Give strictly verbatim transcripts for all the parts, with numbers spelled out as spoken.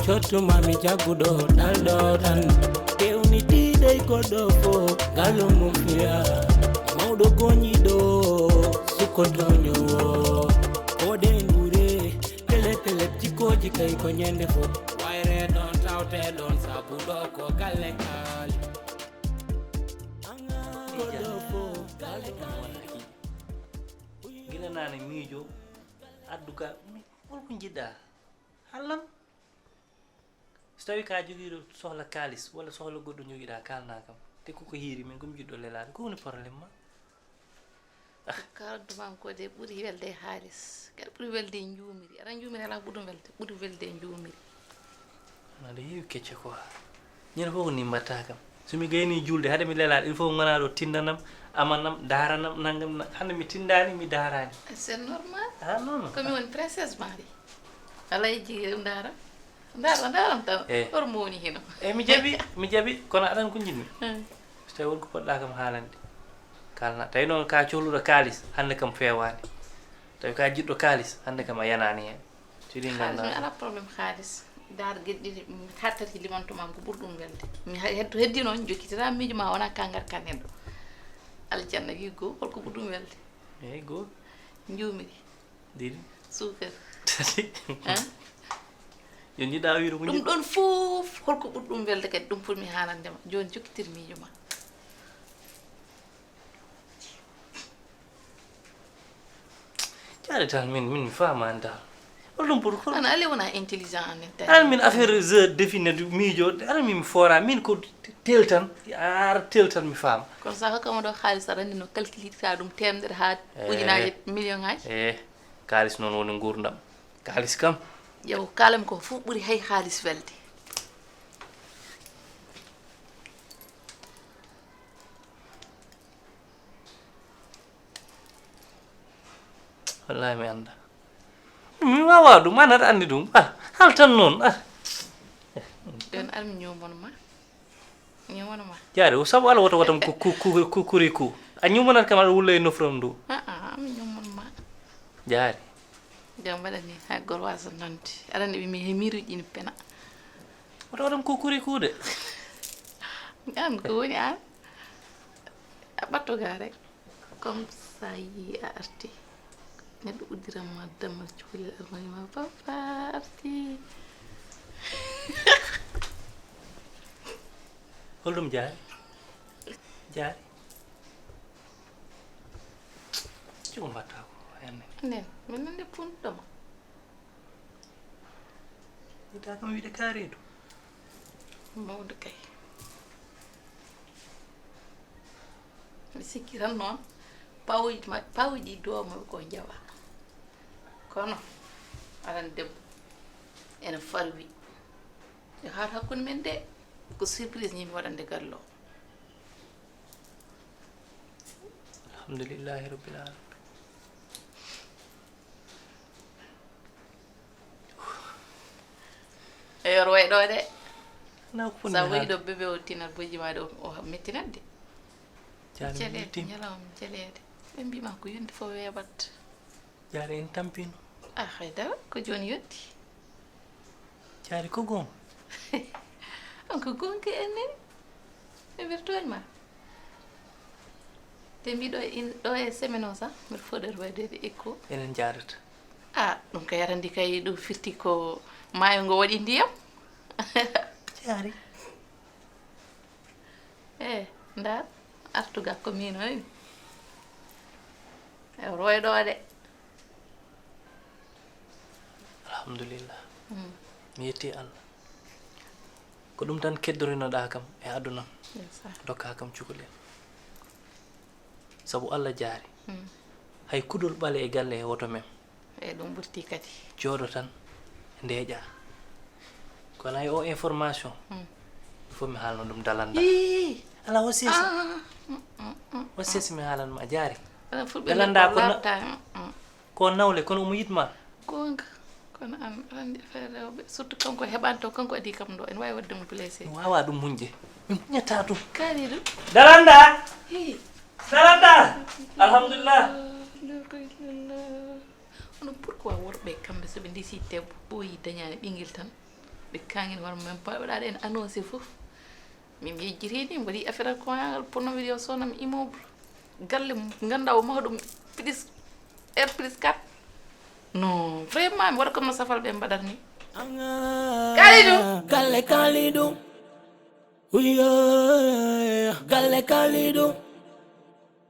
Tottuma mi jagguɗo ɗalɗo tan. Kewnitiiɗo e goɗɗo fof, ngalo mum fiya. Mawɗo goñiɗo, suko toñowo. Koɗen ɓure, pele pele jikkooji kay ko ñande fof. Wayre ɗon tawte ɗon sabu ɗo ko galle kaali. Goɗɗo fof, ngalo mum fiya. Gila naane miijo, addu ka, mi, holko njiɗɗa? Hallam? So tawii ka jogiiɗo sohla kaalis walla sohla goɗɗo njogiɗa, kaalna kam. Te koko hiiri min ko mi jiɗɗo lelaade. Ko woni problème ma? Kaldumam ko de ɓuri welde e haalis. Kadi ɓuri welde e njuumiri. Aɗa njuumiri alaa ko ɓuri ɗum welde. Ɓuri welde e njuumiri. Aɗa heewi kecce quoi. Ñande fof ko ni mbatta kam. So mi gayni julde haade mi lelaade, il faut ngona ɗo tindanam, amanam, daranam, nangam na-, hande mi tindani, mi darani. C'est normal. Ah non non. Ko mi woni princesse Marie. Alaa e jigiri ndaara. Ndaara, ndaaram tan. Eh. Hoto mowni hino. E mi jaɓi, mi jaɓi, kono aɗan ko jinmi. Hmm. So tawi wonko poɗɗa kam haalande, kalna. Tawi noon ka cohluɗo kaalis, hande kam fewani. Tawi ka jiɗɗo kaalis, hande kam a yanani hen. Siri Haalis mi ngannduɗaa. Alaa problème haalis. Ndaar geɗe ɗiɗi mi hattati limanto mam ko ɓuri ɗum welde. Mi ha- heddo heddi noon jokkitira miijo ma wona kangar kan hen ɗo. Aljanna wi goo holko ɓuri ɗum welde? Eyyi goo. Njuumiri. Ɗiɗi. Suukar. Tati. Hein? Yo jiɗa wiide ko Ɗum jiɗ. Ɗon fof holko ɓuri ɗum welde kadi ɗum foti mi haalandema. Jooni jokkitir miijo ma. Jaari tan min min mi faamaani dal. Holɗum pour hol. Ana ale wona intelligent en même temps. Aɗa min affaire jeu défini du miijo aɗa min mi foora min ko tel tan ara tel tan mi faama. Kono sa hokkama ɗo haalis aɗa anndi no calculirta ɗum temɗere ha Eh. Ujunaaji million ngaji. E kaalis noon woni nguurndam kaalis kam. Ƴeew kalam ko fof ɓuri hay haalis welde. Wallahi mi annda mi wawa ɗum an aɗa anndi ɗum ah hal tan noon ah. Ɗen armi ñomonma. Ñomonma. Jaari o sabu ala wota watam ko kukuri ku a ñumanat kam aɗa wulla e nofram ndu. Aa mi ñomonma. Jaari. Jam mbaɗa ni ha gor wasa nande aɗa anndi ɓe mi he miruji ina pena. Wota watam kukuri kuude. An ko woni an? A ɓatto ga rek. Comme ça yi a arti. Neɗɗo uddiranma dammal cukalel armanima papa arti. Holɗum jaari? Jaari. Cuko mbatta ko henne. Nden min nande punɗoma. Ita kam wiide kaariɗo. Mawɗo kay. Mi sikki tan noon pawuji maɓɓe pawuji dow maɓɓe ko jawa. Kono aɗan debbo ene falwi. Yo haat hakkunde men de ko surprise ni mi waɗande gallo. Alhamdulillahi rabbil alamin. Eyor way ɗo de. Na ko Sa fonni wayi haalde. Ɗo bébé o tinat bojji ma ɗo o mettinat de. Jaari mi Celeede yettima. Ñalawma celeede ɓe mbima ko yonde fof weeɓat. Jaari en tampino. Ah haydara ko joni yonti. Jaari ko goonga. On ko gonga en nani. Ɓe mbir tooñ ma. Te mbiɗo in ɗo e semaine o sax mbiɗo foɗori waɗede écho. Enen jaarata. Ah ɗum kay aɗa anndi kay ɗum firti ko maayo ngo waɗi ndiyam. Jaari. E ndar artuga ko min oy. E royɗo de. Alhamdulillah. Mm. Mi yetti Allah. Ko ɗum tan keddorinoɗa kam e aduna. Ndeysaan. Dokka kam cukalel. Sabu Allah jaari. Mm. Hay kudol ɓale e galle e woto mem. E ɗum ɓurti kadi. Jooɗo tan ndeeƴa. Kono ay o information. Mm. Fof mi haalno ɗum dalanda. Ii. Ala o sesa. Ah, mm, mm, mm. O sesa mi haalan ma jaari. Aɗa fulɓe Dalanda nde ko na- laaɓta, mm, mm. Ko nawle kono omo yiɗma. Gonga. Kono an aɗa anndi affaire rewɓe surtout kanko heɓani taw kanko adi kam ɗo ene wawi waɗde mo blessé. Mi wawa ɗum muñde. Mi muñata ɗum. Kalidu. Dalanda. Hi. Dalanda. Alhamdulillah. Kono pourquoi worɓe kamɓe soɓe ndesi debbo ɓooyi dañani ɓinguel tan? Ɓe kangin hoore mum, min paɗa waɗaade en annoncé fof. Min mi yejjiti ni, mbaɗi affaire ko ngal ponno wiide yo soodnam immeuble. Galle mo ngannduɗaa o maha ɗum plus R plus quatre. Non, vraiment, mi waɗa comme no safal ɓe mbaɗata ni. Kalidou! Galle Kalidou. Uyo, galle Kalidou.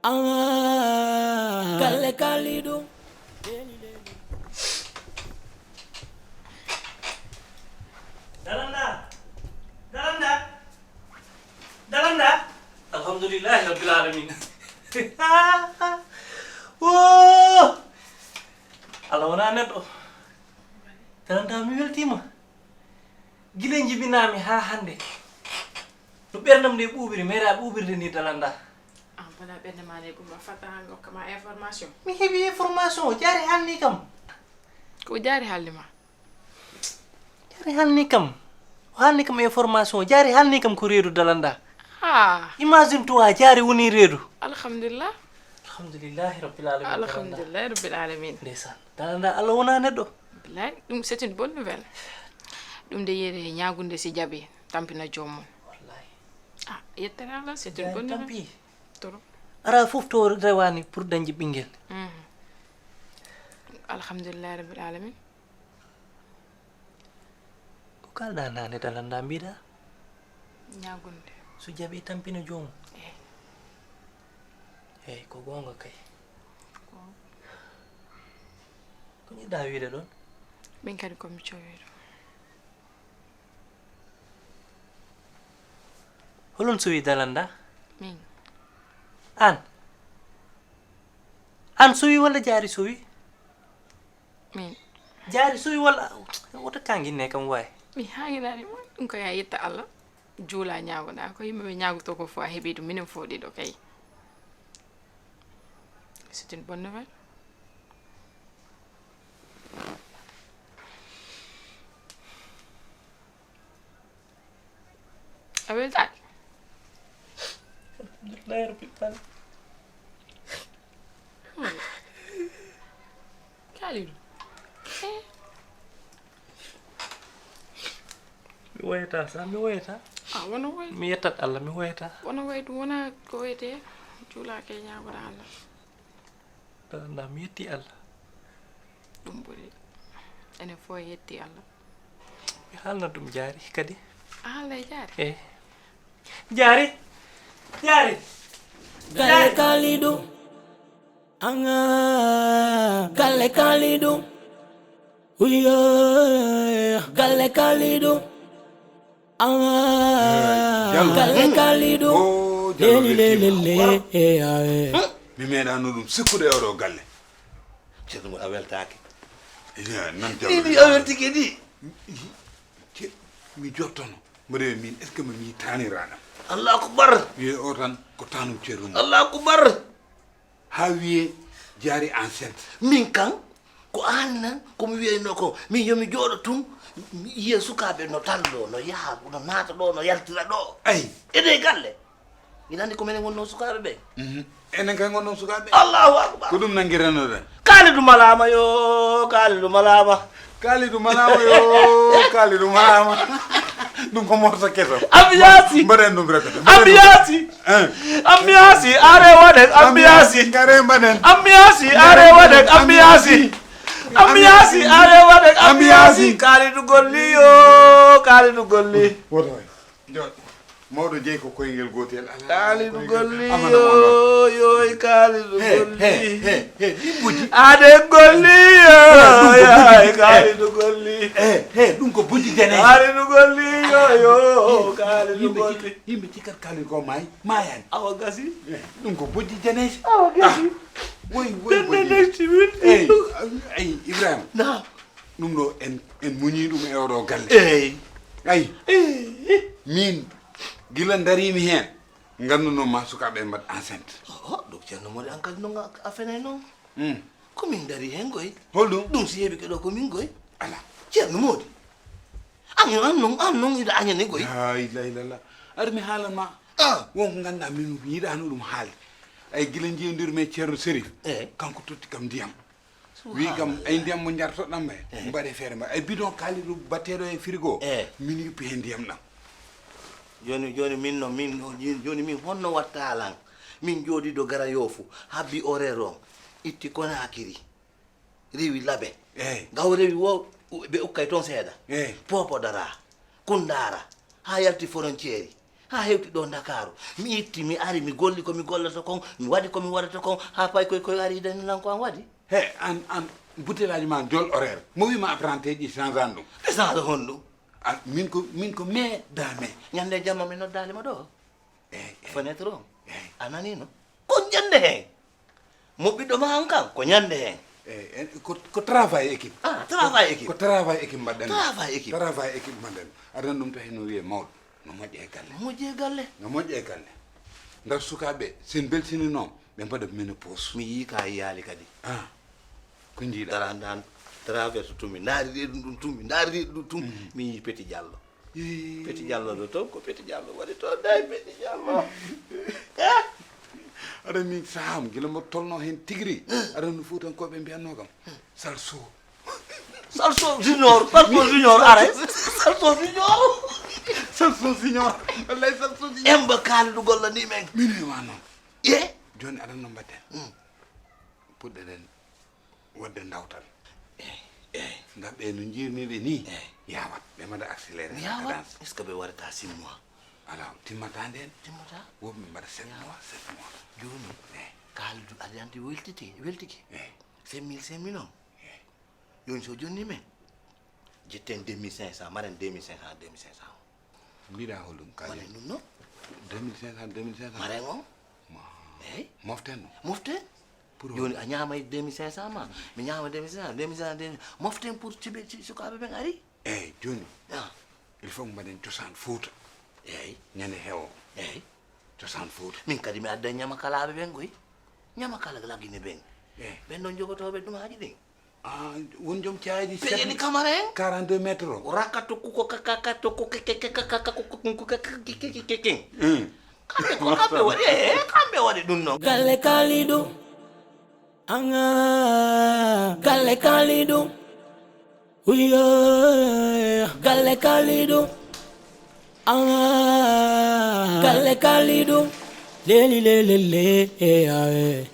Ah, galle Kalidou. Dalanda. Dalanda. Dalanda. Alhamdulillahi rabbil alamin. Wo! Allah wona neɗɗo. Dalanda, mi weltima. Gila jibinami ha hande. No ɓerdam nde ɓuuɓiri, meeɗa ɓuuɓirde ni, Dalanda. An bana ɓernde ma nde ɓuuɓa, fatta han okka ma information. Mi heɓi information, Jaari haalni kam. Ko Jaari haalni ma? Jaari haalni kam. O haalni kam information, Jaari haalni kam ko reedu, Dalanda. Ah. Imagine toi, Jaari woni reedu. Alhamdulillah. Alhamdulillahi rabbil alamin, Dalanda. Alhamdulillahi rabbil alamin. Ndeysaan. Dalanda, Allah wona neɗɗo. Billahi, ɗum c'est une bonne nouvelle. Ɗum de yere ñaagunde si jaɓi, tampina joomum. Wallahi. Ah, yettere Allah, c'est une bonne nouvelle. Tampi. Trop. Ara fof to rewani pour dañde ɓinguel. Mhm. Alhamdulillahi rabbil alamin. Ko kalɗa nane, Dalanda, mbiɗa? Ñaagunde. So jaɓi tampina joomum. Eh. Eyyi, ko goonga kay. Ko. Ko jiɗɗa wiide ɗon? Min kadi ko mi cowi ɗum. Holon suwi, Dalanda? Min. An? An suwi walla Jaari suwi? Min. Jaari suwi walla? Woto kanginne kam waay. Mi hanginaani mo. Ɗum ko ya yetta Allah. Juula ñaagoɗa. Ko yimɓe ɓe ñaagoto ko fof a heɓi ɗum. Minen fof ɗiɗo kay. C'est une bonne nouvelle. A weltaaki? Alhamdulillahi rabbil alamin. Hmm. Kalidou. Eh. Mi woyata sa, mi woyata. Ah, wono woy. Mi yettat Allah, mi woyata. Wono woy ɗum wona ko woyte. Juula kay ñaagoɗa Allah. Dalanda, mi yetti Allah. Ɗum ɓuri. Enen fof yetti Allah. Mi haalna ɗum Jaari kadi. A haalna e Jaari? Eyi. Jaari! Jaari! Galle Kalidou. Anga galle Kalidou. Uyo, galle Kalidou. Ah, Jallo. Galle Kalidou. Oh, Jallo, leli, leli, leli, eh, ah, eh. Mi meeɗaano ɗum sikkude e oɗo galle. Ceerno mo a weltaaki. Ina nan Jallo. Ɗiɗi a weltike ɗi. Ce-, mi jottono. Mboɗo wiya min, est-ce que mi taaniraɗam? Allahu akbar. Wiye o tan ko taanum Ceerno mo. Allahu akbar. Haa wiyee Jaari enceinte. Min kan, ko aan nan, ko mi wiyayno ko, min yo mi jooɗo tun, mi yiya sukaaɓe no tan ɗo, no yaha, no naata ɗo, no yaltira ɗo. Ay. Ede galle. Ina anndi ko minen wonno sukaaɓe ɓe? Mhm. Enen kay ngonnon sukaaɓe. Allahu akbar. Ko ɗum nanngirannoɗen. Kaalidu malaama yo, Kaalidu malaama. Kaalidu malaama yo, Kaalidu malaama. Ɗum ko morso keso. Ambiyaasi. Mbaɗen ɗum répété. Ambiyaasi. Hein. Ambiyaasi, are waɗen ambiyaasi. Ngare mbaɗen. Ambiyaasi, are waɗen ambiyaasi. Ambiyaasi, are waɗen ambiyaasi. Ambiyaasi. Kaalidu golli yo, Kaalidu golli. Woto waay. Jooɗ. Mawɗo jeyi ko koyngel gootel. Alaa Kaalidu koyngel. Golli Amana yo, mo ɗon. Yoy Kaalidu golli. He, he, he, he, ɗi mboddi. Aɗe golli yo, ɗum ko yaay bojji. Kaalidu golli. He, he, ɗum ko bojji jane. Kaalidu golli yo, yo, Kaalidu golli. Yimɓe cikkat, yimɓe cikkat Kaalidu ko maayi, maayani. Awa gasi. He, ɗum ko bojji jane. Awa gasi. Ah, woy, woy, bojji. Dende ndetti windi. Ey, ey, Ibrahima. Naam. Ɗum ɗo en, en muñii ɗum e oɗo galle. Eey. Ay. Eey. Min, gila ndariimi heen, ngannduno ma sukaaɓe mbaɗ enceinte. Oh, oh, ɗum Ceerno Mody, an kadi noon a, a fenay noon. Hmm. Ko min ndarii heen koy. Holɗum? Ɗum si heɓike ɗo ko min koy. Alaa. Ceerno Mody. An, an noon, an noon iɗa añani koy. Laa ilaaha illallah. Aɗa mi haalan ma. Ah. Won ko ngannduɗaa min mi yiɗaano ɗum haalde. Ay gila njiyodirmi e Ceerno Serif. Eey. Kanko totti kam ndiyam. Wi kam, ay ndiyam mo njartoɗam e, eh, mbaɗe feere ma. Ay bidon kaaliɗo batteɗo e frigo. Eh. Min yuppi he ndiyam ɗam. Joni, joni min no, min no, joni min honno watta lan? Min jooɗiɗo gara yoofu, habbi horaire on, itti Konakiri, rewi Labe. Eh. Gaw rewi wo, u-, ɓe ukkay toon seeɗa. Eh. Popo dara, Kundara, haa yalti frontière, haa hewti ɗo Ndakaaru. Mi itti, mi ari, mi golli ko mi gollata kon, mi waɗi ko mi waɗata kon, haa pay koy koy ari dani lan ko an waɗi. He, an, an, butelaaji ma jol horaire. Mo wi ma apprenti ji change an ɗum. Ɓe change honɗum? A, min ko, min ko me da me. Ñande jamma mi noddaali mo ɗo. Eey, eey. Fenêtre o. Eey. A nanii no? Ko ñande heen. Mo ɓiɗɗo ma an kan, ko ñande heen. Eey, en, ko, ko travail équipe. Ah, travail équipe. Ko travail équipe mbaɗɗen. Travail équipe. Travail équipe mbaɗɗen. Aɗa anndi ɗum tawi no wiyee mawɗo. No moƴƴi e galle. Moƴƴi e galle. No moƴƴi e galle. Ndaa sukaaɓe, so en mbeltiniino, ɓe mbaɗa ménopause. Mi yii ka yiyaali kadi. Ah. Ko njiiɗa? Dara ndan traverse tumi, ndaari reedu ndun tumi, ndaari reedu ndun tumi. Mhm. Mi yii Petit Diallo. Ii. Petit Diallo ɗo toon, ko Petit Diallo waɗi toon, day Petit Diallo. Eh? Aɗa min sahaam, gila mbo tolno heen tigi ri. Eh. Aɗa no Fuutankooɓe mbiyatnoo kam. Salso. Salso Junior, Salso Junior, are. Salso Junior. Salso Junior. Wallay Salso Junior. Emba Kalidou gollanii men. Min e ma noon. Ye? Jooni aɗa no mbaɗden. Mm. Puɗɗoɗen waɗde ndawtal. Eey, eey. Ngam ɓe no njirniiɓe nii, eey, yaawat. Ɓe mbaɗa accéléré. Mi yaawat. Cadence. Est-ce que ɓe waɗata six mois? Alaa, timmata ndeen. Timmata? Woɓɓe mbaɗa sept mois, sept mois. Jooni, eey, Kalidou adanti weltiti, weltiki. Eey. Cinq mille, cinq mille on. Eey. Jooni so jonni men, jetten deux mille cinq cents, maren deux mille cinq cents, deux mille cinq cents. Mbiɗa holɗum kañum? Mbaɗen ɗum noon. Deux mille cinq cents, deux mille cinq cents. Maren o? Ma-, eey, moften ɗum? Moften. Pour jooni a ñaamay deux mille cinq cents ma, mi ñaama deux mille cinq cents, deux mille cinq cents, deux mille, moften pour siɓe, si-, sukaaɓe ɓen ari. Eey, jooni. Ah. Il faut mbaɗen cosaan Fuuta. Eey. Ñande heewo. Eey. Cosaan Fuuta. Min kadi mi adda ñamakalaaɓe ɓen koy. Ñamakala Lagine ɓen. Eey. Ɓen ɗon jogotooɓe ɗumaaji ɗin. Ah, won joom caaji Peyeli sept, Kamara en? Quarante-deux mètres o. Raka tokku ko kaka, ka tokku ke, ke, ke, kaka ko, ko, ko, ke, ke, ke, ke, ke, ke. Hmm. Kamɓe ko kamɓe waɗi, eh, kamɓe waɗi ɗum noon. Galle Kalidou. Anga, galle Kalidou. Uyo, galle Kalidou. Anga, galle Kalidou. Leli, lele, le, eh, ah, eh.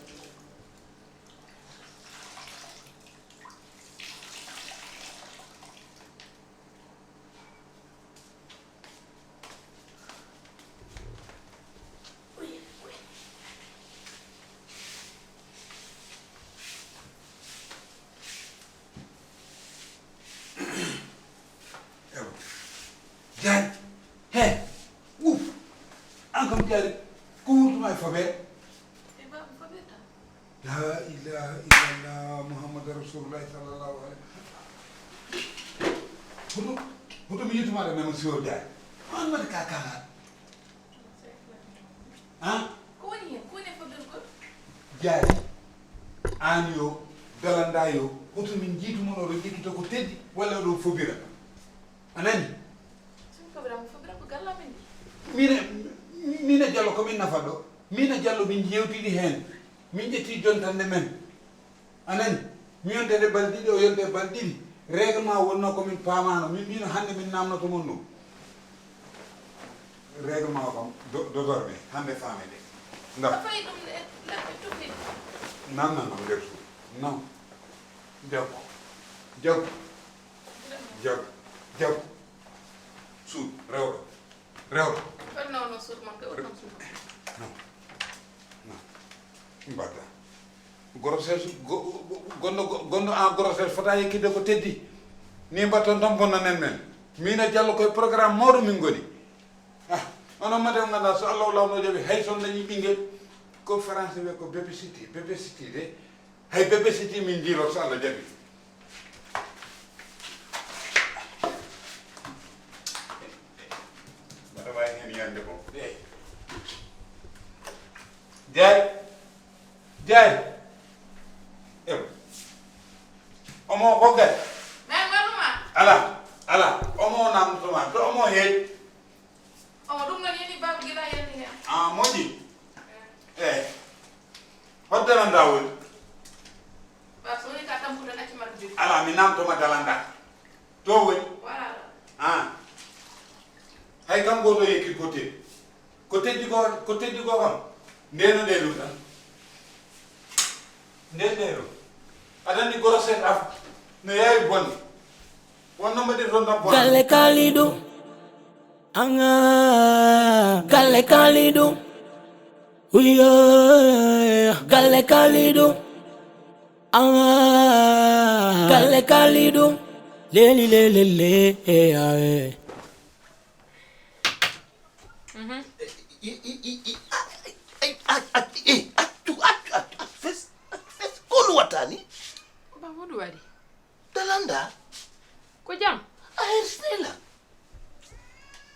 Ewa. Jaari. He. Uf. An kam jaari. Ko wurtuma e fobere? E baaba fobere tan. La ilaha illallah Muhammadu Rasulullah sallallahu alaihi. Hoto, hoto mi yettumaɗo memo siwo jaari. Ko an waɗi ka kala? Han? Ko woni hen? Ko woni e fobirgol? Jaari, aan yo, Dalanda yo, hoto min njiitu mon oɗon ƴekkita ko teddi, walla oɗon fobira. A nani? Somi fobira, mi fobira ko gallamen ndi. Min e, min e Jallo ko min nafa ɗo. Min e Jallo min yewtidi hen. Min ƴetti jontande men. A nani? Mi yonta e balɗe ɗiɗi, o yonta e balɗe ɗiɗi. Règlement wonnoo ko min paamaano. Min mbino hannde min naamnoto mon ɗum. Règlement o kam, do-, désormais, hannde faame de. Ndax? A fayi ɗum e leppi tufi? Non, non, non, nder suudu. Non. Jaggu. Jaggu. Jaggu. Jaggu. Suudu, rewɗo. Rewɗo. Fenno no suudu mon, ɓe woni suudu. Non. Non. Mbadda. Grossesse, go-, go-, gonɗo, go-, gonɗo en grossesse fota yekkinde ko teddi. Ni mbatton tan bonnanen men. Min e Jallo koye programme mawɗo min ngoni. Ah, onon mate on nganndaa so Allah o lawno jaɓi hay so on dañi ɓinngel. Ko français wiye ko bébé cité, bébé cité de. Hay bébé cité min jiilor so Allah jaɓi. Mbaɗa waawi heen yande ko. Eey. Jaari. Jaari. Ew. Omo ko gay? Ɓen wonuma? Ala, ala. Omo namdotoma. To omo heedi. Omo ɗum noon yoni baaba gila yande heen. Ah, moƴƴi. Eey. Hoddana ndawol. Ba, so woni ka tampude, accu marde. Ala, mi namtoma dalanda. To woni? Wala. Ah. Hay kam goto yekki ko teddi. Ko teddi ko, ko teddi ko kam. Ndeno nde ɗum tan. Nde nde ɗum. Aɗa anndi grossesse af. No yawi bonde. Wonno mbaɗirton tan bonde. Galle Kalidou. Anga. Galle Kalidou. Uyo. Galle Kalidou. Anga. Galle Kalidou. Leli leli le. Eh, ah, eh. Mhm. I, i, i, i, ay, ay, ay, ay, accu, accu, accu, accu, fes, accu, fes. Ko ɗum watta ni? Ba, ko ɗum waɗi? Dalanda? Ko jam? A hersini lan?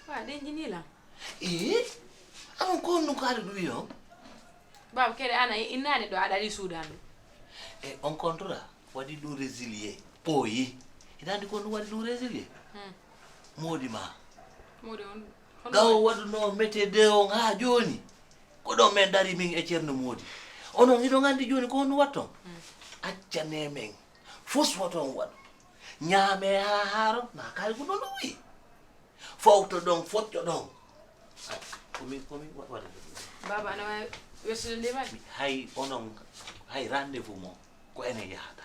Wa, ɗen jini lan. Ee? Amon ko honno ko aɗa ɗum wiya on? Baaba, kadi an a innani ɗo, aɗa ari suudan ɗo. E on kontora? Waɗi ɗum résilier, ɓooyi. Hiɗa anndi ko ɗum waɗi ɗum résilier? Hmm. Moodi ma. Moodi on, hono gawo waɗi? Waɗuno mété de on haa jooni. Ko ɗo men dari min e Ceerno Moodi. Onon hiɗon anndi jooni ko honɗum watton? Hmm. Accane men. Fus woto on waɗu. Ñaame haa haaro, na kay ko ɗum wi'i. Fowto ɗon, focco ɗon. Ay, ko min, ko min wa-, waɗata ɗum. Baaba, ana waawi wertude ndimaaji? Hay onon, hay rendez-vous mo, ko enen yahata.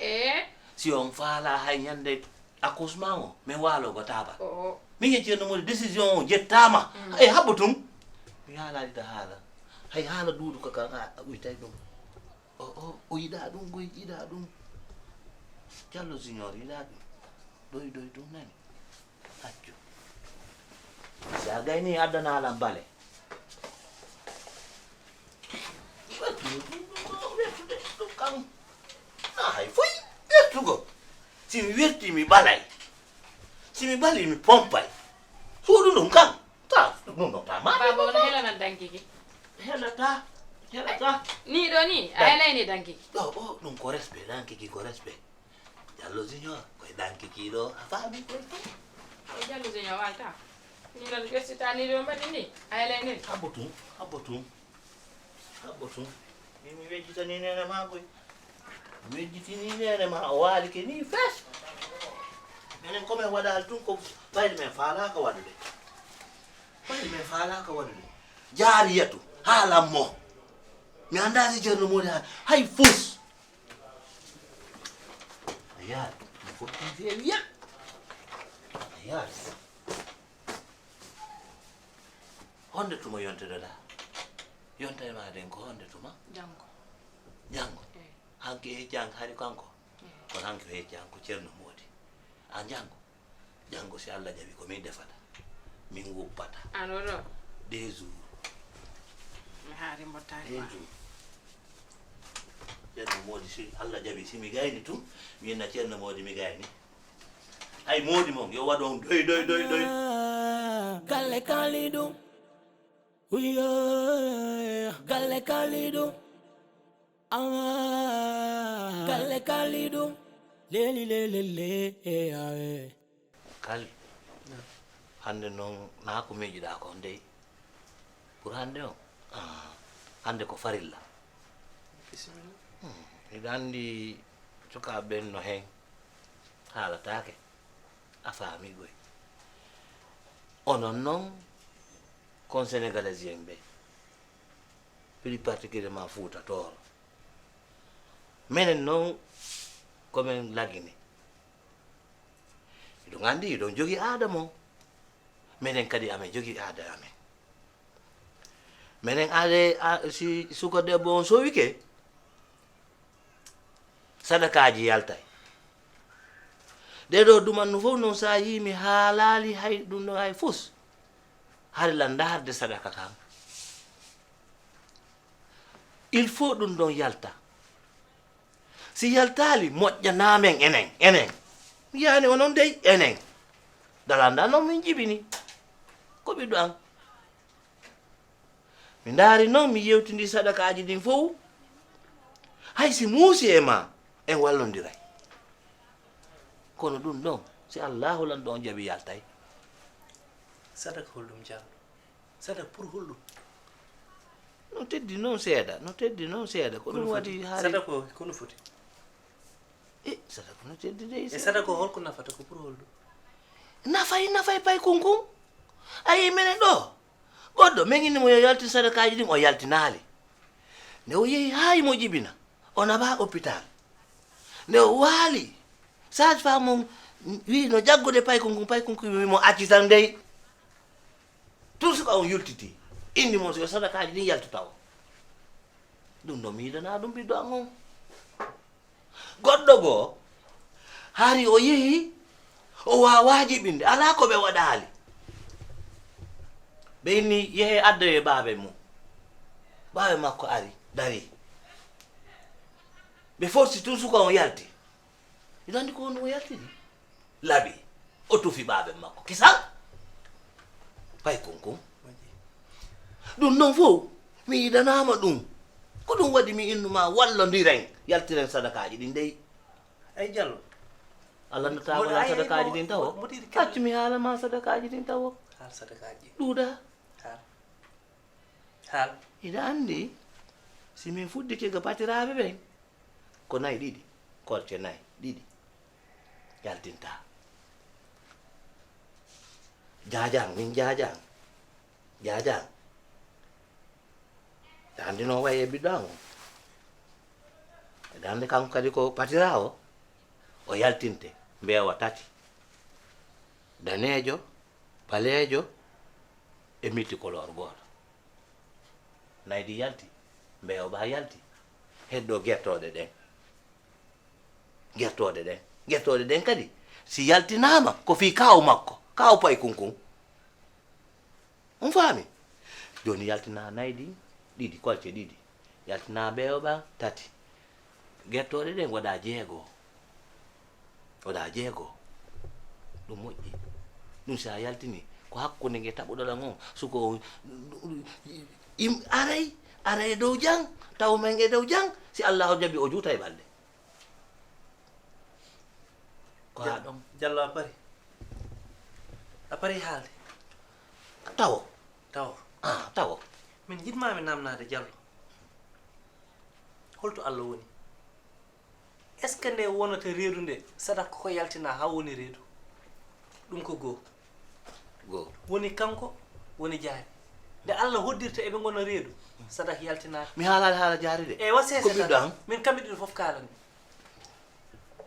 Ee? Si on faala hay ñande accouchement o, min waalo ko taabal. Oo. Min e Ceerno Moodi décision o jettaama. Mm. Ay, habbo tun. Mi haalaali da haala. Hay haala duudu ka kan a, a uytay ɗum. O, o, o yiɗaa ɗum, koy yiɗaa ɗum. Jallo Junior yiɗaa ɗum. Ɗoy, ɗoy ɗum nani. Accu. Si a gayni addanaa lan bale. Wertu ɗum, ɗum, ɗum, wertude ɗum kam. Na hay foy wertugo. Si mi werti, mi ɓalay. Si mi ɓali, mi pompay. Suudu ɗum kam. Ta, ɗum ɗo ta ma. Baaba, on helana danki ki. Helata, helata. Ni ɗo ni, a helayni danki ki. Ɗo, o, ɗum ko respect, danki ki ko respect. Jallo Junior, koye danki ki ɗo, a faami koye. Ko Jallo Junior walta. Ni ɗon ƴettita ni ɗo mbaɗi ni, a helayni. Habbo tun, habbo tun. Habbo tun. Min mi wejjitani neene maa koy. Mi wejjitini neene maa, o waalike ni fes. Minen ko min waɗaali tun ko ɓayde min faalaaka waɗude. Ɓayde min faalaaka waɗude. Jaariyatu, haalan mo. Mi anndaa si Ceerno Moodi haa-, hay fus. A yaar, mi fotti feewi yel. A yaar. Honde tuma yonteɗoɗaa? Yontere maa den ko honde tuma? Janngo. Janngo? Eh. Hanki e janngo hari kanko? Eh. Kono hanki e janngo Ceerno Moodi. A janngo? Janngo si Allah jaɓi ko min defata. Min wuppata. Ano ɗo? Deux jours. Mi haari mbottaaki. Deux jours. Ceerno Moodi si Allah jaɓi si mi gayni tun, mi inna Ceerno Moodi mi gayni. Ay, moodi mon, yo waɗon doy, doy, doy, doy. Galle Kalidou. Uyo, galle Kalidou. Ah, galle Kalidou. Leli, leli, le, eh, ah, eh. Kali. Naam. Hannde noon, naa ko miijiɗaa ko dey? Pour hannde on? Ah, hannde ko farilla. Bisimilla. Hmm, miɗa anndi sukaaɓe ɓen no heen haalataake. A faamii koy. Onon noon, kon Sénégalais en ɓe, plus particulièrement Fuuta Tooro. Menen noon, ko men Lagine. Hiɗon anndi, hiɗon jogii aada mon. Menen kadi, amen jogii aada amen. Menen aada, a, si suka debbo on sowike, sadakaaji yaltay. Ɗee ɗoo dumannu fof noon, so a yii mi haalaali hay ɗum ɗon hay fus, hari lan ndaarde sadaka kan. Il faut ɗum ɗon yalta. Si yaltaali, moƴƴanaa men enen, enen. Mi yiyaani onon dey, enen. Dalanda noon min jibini. Ko ɓiɗɗo an. Mi ndaari noon, mi yewtindii sadakaaji ɗin fof. Hay si muusi e maa, en wallondiray. Kono ɗum ɗon, si Allaahu lan ɗon jaɓi yaltay. Sadaka holɗum jaalɗo? Sadaka pour holɗum? No teddi noon seeɗa, no teddi noon seeɗa. Ko ɗum waɗi hari. Sadaka ko, ko no foti? E sadaka no teddi de. E sadaka o holko nafata, ko pour holɗum? Nafay, nafay pay kunkun. Ayi menen ɗo. Goɗɗo, men inni mo yo yaltin sadakaaji ɗin, o yaltinaali. Nde o yehi haa mo jibina, o naɓaa hôpital. Nde o waali, sage-femme on wi no jaggude pay kunkun, pay kunkun wi mo accitan dey. Tun suka on yultiti, inni mo yo sadakaaji ɗin yaltu tawo. Ɗum ɗo mi yiɗanaa ɗum ɓiɗɗo an on. Goɗɗo goo, hari o yehi, o waawaa jiɓinde, alaa ko ɓe waɗaali. Ɓe inni, "Yehee addoyee baabe mum." Baabe makko ari, darii. Ɓe forsi tun suka on yalti. Hiɗa anndi ko honɗum o yaltini? Laɓi. O tufi baabe makko. Kisan? Pay kunkun. Ɗum non fow, mi yiɗanaama ɗum. Ko ɗum waɗi mi innu ma wallondiren, yaltiren sadakaaji ɗin dey. Ay Jallo. Allah no taawala sadakaaji ɗin tawo. Accu mi haala ma sadakaaji ɗin tawo. Haal sadakaaji. Ɗuuɗa. Haal. Haal. Hiɗa anndi, si min fuɗɗike ga patiraaɓe ɓen, ko nayi ɗiɗi, kolce nayi, ɗiɗi, yaltinta. Jaajan, min jaajan, jaajan. Hiɗa anndi no wayi e ɓiɗɗo an on. Hiɗa anndi kanko kadi ko patiraawo, o yaltinte, mbeewa tati. Daneejo, ɓaleejo e multicolore gooto. Nayi ɗi yalti, mbeewa ba yalti. Heddo gertooɗe ɗen. Gertooɗe ɗen. Gertooɗe ɗen kadi, si yaltinaama, ko fii kaaw makko, kaaw pay kunkun. On faami? Jooni yaltinaa nayi ɗin, ɗiɗi, kolce ɗiɗi. Yaltinaa ɓeeyo ɓan, tati. Gertooɗe ɗen waɗaa jeego. Waɗaa jeego. Ɗum moƴƴi. Ɗum si a yaltini, ko hakkunde nge taɓuɗo ɗan on, suko on, im-, aray, aray e dow jang, taw men e dow jang, si Allaahu jaɓi o juuta e balɗe. Ko haa ɗon. Jallo a pari? A pari haalde? Tawo. Tawo. Ah, tawo. Min njiɗmaa mi namnaade Jallo. Holto Allah woni? Est-ce que nde wonata reedu nde, sadak ko yaltinaa haa woni reedu? Ɗum ko goo. Goo. Woni kanko, woni jaari. Nde Allah hoddirta eɓe ngona reedu, sadak yaltinaaka. Mi haalaali haala jaari de. E wa sese. Ko ɓiɗɗo am. Min kamɓe ɗiɗo fof kaalani.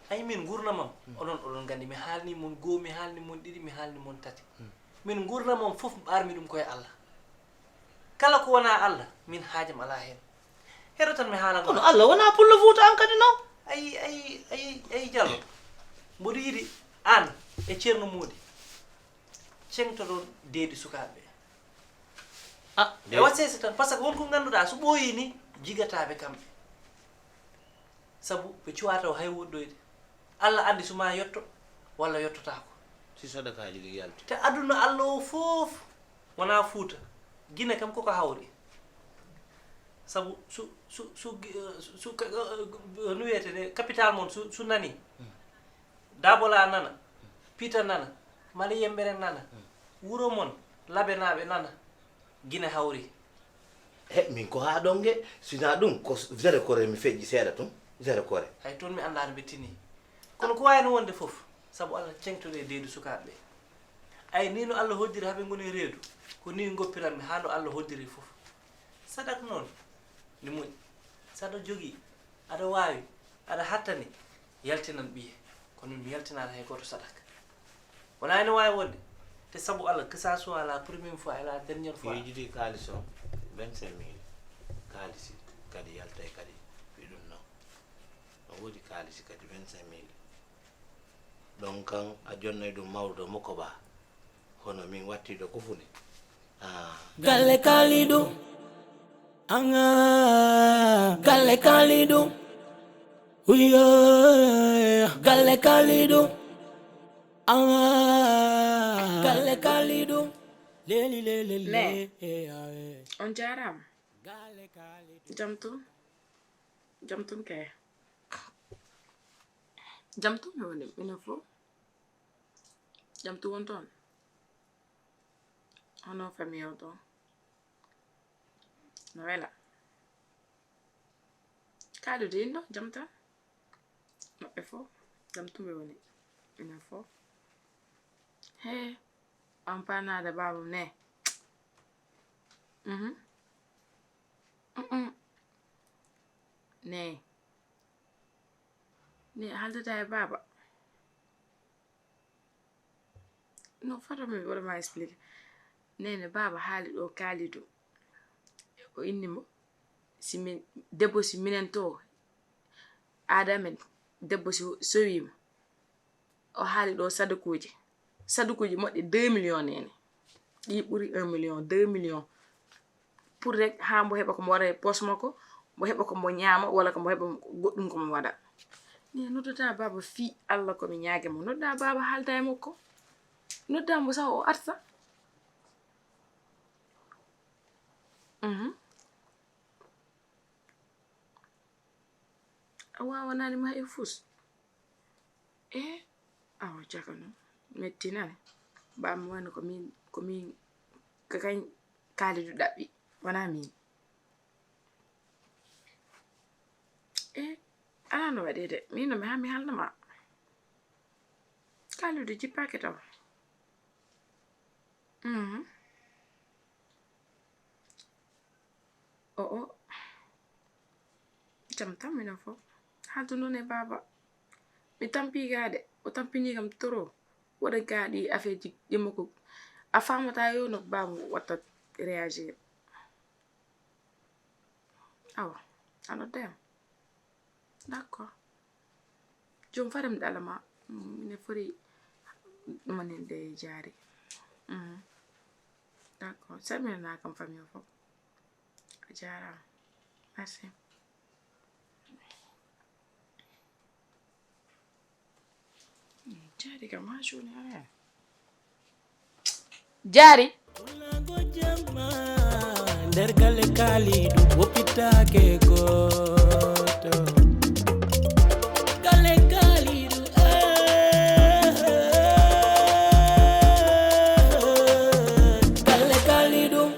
Ay min nguurndam am, oɗon, oɗon nganndi mi haalni mon goo, mi haalni mon ɗiɗi, mi haalni mon tati. Hmm. Min nguurndam am fof ɓaarmi ɗum koye Allah. Kala ko wonaa Allah, min haajam alaa heen. Heɗo tan mi haalan ma. Kono Allah wonaa pullo Fuuta an kadi non. Ayi, ayi, ayi, ayi Jallo. Mboɗo yiɗi aan e Ceerno Moodi ceŋtoɗon deedi sukaaɓe ɓe. Ah, e wa sese tan, par ce que won ko ngannduɗaa so ɓooyii ni, jigataa ɓe kamɓe. Sabu ɓe cuwaa taw hay woɗɗoyde. Allah anndi so maa yotto walla yottotaako. Si sadakaaji ɗin yalti. Te aduna Allah o fof wonaa Fuuta. Gine kam koko hawri. Sabu su, su, su, gi-, su, ka-, no wiyetee, capital mon su, su nani. Hmm. Dabola nana, Pita nana, Mali Yembere nana, wuro mon, Labenaaɓe nana, Gine hawri. He, min ko haa ɗon ge, sinaa ɗum, ko Zere Kore mi feƴƴi seeɗa tun, Zere Kore. Hay toon mi anndaa no ɓe tini. Kono ko waawi no wonde fof, sabu Allah ceŋtude e deedu sukaaɓe ɓe. Ay, ni no Allah hoddiri haa ɓe ngoni e reedu, ko ni ngoppiranmi haa no Allah hoddiri fof. Sadak noon, ne moƴƴi. Saɗa jogii, aɗa waawi, aɗa hattani, yaltinan ɓiye. Kono mi yaltinaani hay gooto sadak. Wonaa ene waawi wonde, te sabu Allah, que ça soit la première fois et la dernière fois. Miijidi kaalis o, vingt-cinq mille. Kaalisi kadi yaltay kadi, wi ɗum noon. No woodi kaalisi kadi vingt-cinq mille. Ɗon kan a jonnay ɗum mawɗo mo ko ɓaa. Hono min wattiiɗo kufune. Ah. Galle Kalidu. Anga. Galle Kalidu. Uyo. Galle Kalidu. Anga. Galle Kalidu. Leli, leli, leli. Ne. Eh, ah, eh. On jaaraama. Jam tun? Jam tun kay. Jam tun mi woni, minen fof. Jam tun won toon? Hono famille o toon? No wela? Kalidu inno, jam tan? Maɓɓe fof, jam tumɓe woni. Ina fof. He, on paanaade baaba ne. Mhm. Mm-mm. Ne. Ne, haaldata e baaba. No, fata mi waɗa ma expliqué. Neene, baaba haali ɗo Kalidou. O inni mo, si min, debbo si minen to, aada men, debbo si sowiima, o haali ɗo sadakuuji. Sadakuuji moƴƴi deux millions neene. Ɗi ɓuri un million, deux millions. Pour rek haa mbo heɓa ko mo waɗa e poos makko, mbo heɓa ko mbo ñaama, walla ko mbo heɓa goɗɗum ko mo waɗa. Ni noddata baaba fii Allah ko mi ñaage mo. Nodda baaba haalda e makko. Nodda mbo saw o arta. Mhm. A waawanaani ma e fus. E awa, jaka noon. Mettinani. Baaba wano ko min, ko min ka kañ Kalidou ɗaɓɓi. Wonaa min. E alaa no waɗi de. Min no mi haa mi haalna ma. Kalidou jippaaki taw. Mhm. O, o. Jam tan minen fof. Haaldu noon e baaba. Mi tampii gaa de. O tampinii kam trop. Waɗa gaa ɗi affaire ji ɗi makko. A faamataa yo no baaba watta réagir. Awa, a nodda yam. D'accord. Joom fare mi ɗala ma. Mm, mine fori ɗumaninde jaari. Mhm. D'accord. Salminanaa kam famille o fof. A jaaraama. Merci. Jaari kam haa jooni alaa. Jaari. Wulago jamma nder galle Kalidou woppitaake ko.